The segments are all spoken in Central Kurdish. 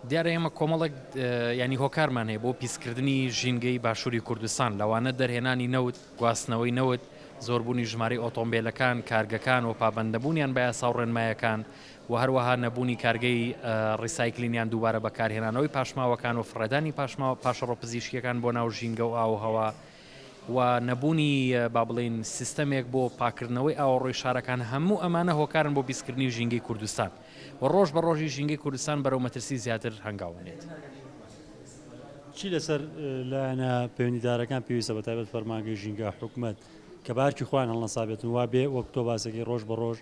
دیارە ئێمە کۆمەڵێک یانی هۆکارمان هەیە بۆ پیسکردنی ژینگەی باشووری کوردستان، لەوانە دەرهێنانی نەوت، گواستنەوەی نەوت، زۆربوونی ژمارەی ئۆتۆمبێلەکان، کارگەکان و پابەندنەبوونیان بە یاسا و ڕێنمایەکان و هەروەها نەبوونی کارگەی ڕیسایکلین یان دووبارە بەکارهێنانەوەی پاشماوەکان و فڕێدانی پاشماوە پاشەڕۆ پزیشکییەکان بۆ ناو ژینگە و ئاووهەوا و نەبوونی با بڵێین سیستەمێک بۆ پاککردنەوەی ئاوەڕۆی شارەکان هەموو ئەمانە هۆکارن بۆ پیسکردنی ژینگەی کوردستان و ڕۆژ بە ڕۆژی ژینگەی کوردستان بەرەو مەترسی زیاتر هەنگاو ئەنێت. چی لەسەر لایەنە پەیوەندیدارەکان پێویستە بەتایبەت فەرمانگەی ژینگە، حکومەت کە بە ئەرکی خۆیان هەڵنەسابێتن وا بێ وەک تۆ باسەکەی ڕۆژ بە ڕۆژ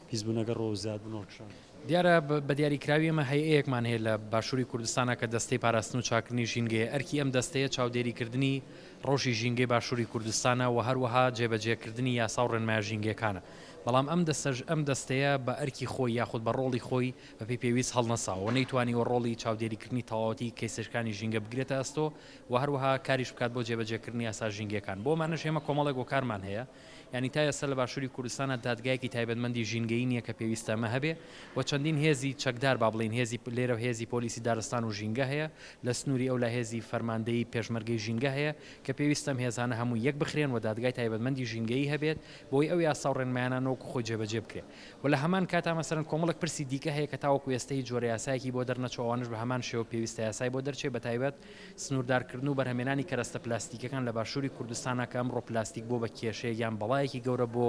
پیسبوونەکە ڕووەو زیادبوون هەڵکشان؟ دیارە بە دیاریکراوی ئێمە هەیئەیەکمان هەیە لە باشووری کوردستانا کە دەستەی پاراستن و چاککردنی ژینگەیە، ئەرکی ئەم دەستەیە چاودێریکردنی ڕەوشی ژینگەی باشووری کوردستانە و هەروەها جێبەجێکردنی یاسا و ڕێنمایە ژینگەکانە، بەڵام ئەم دەستەش ئەم دەستەیە بە ئەرکی خۆی یاخود بە ڕۆڵی خۆی بەپێی پێویست هەڵنەساوە و نەیتوانیوە ڕۆڵی چاودێریکردنی تەواوەتی کەیسەکانی ژینگە بگرێتە ئەستۆ و هەروەها کاریش بکات بۆ جێبەجێکردنی یاسا ژینگەکان. بۆ ئەمانەش ئێمە کۆمەڵێک هۆکارمان هەیە. یانی تا ئێستا لە باشووری کوردستانا دادگایەکی تایبەتمەندی ژینگەیی نییە کە پێویستە ئەمە هەبێ و چەندین هێزی چەکدار با بڵێین هێزی لێرە هێزی پۆلیسی دارستان و ژینگە هەیە لە سنووری ئەولا هێزی فەرماندەیی پێشمەرگەی ژینگە هەیە کە پێویستە ئەم هێزانە هەموو یەک بخرێن و دادگای تایبەتمەندی ژینگەیی هەبێت بۆی ئەو یاسا و ڕێنمایانانە وەکو خۆی جێبەجێ بکرێ و لە هەمان کاتا مەسەلەن کۆمەڵێک پرسی دیکە هەیە کە تاوەکو ئێستا هیچ جۆرە یاسایەکی بۆ دەرنەچووە ئەوانەش بە هەمان شێوە پێویستە یاسای بۆ دەرچێ بەتایبەت سنووردارکردن و بەرهەمێنانی کەرەستە پلاستیکەکان لە باشووری کوردستانا کە ئەمڕۆ پلاستیک بووە بە کێشەیەک یان بەڵایەکی گەورە بۆ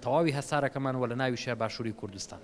تەواوی هەسارەکەمان و لە ناویشیا باشووری کوردستان.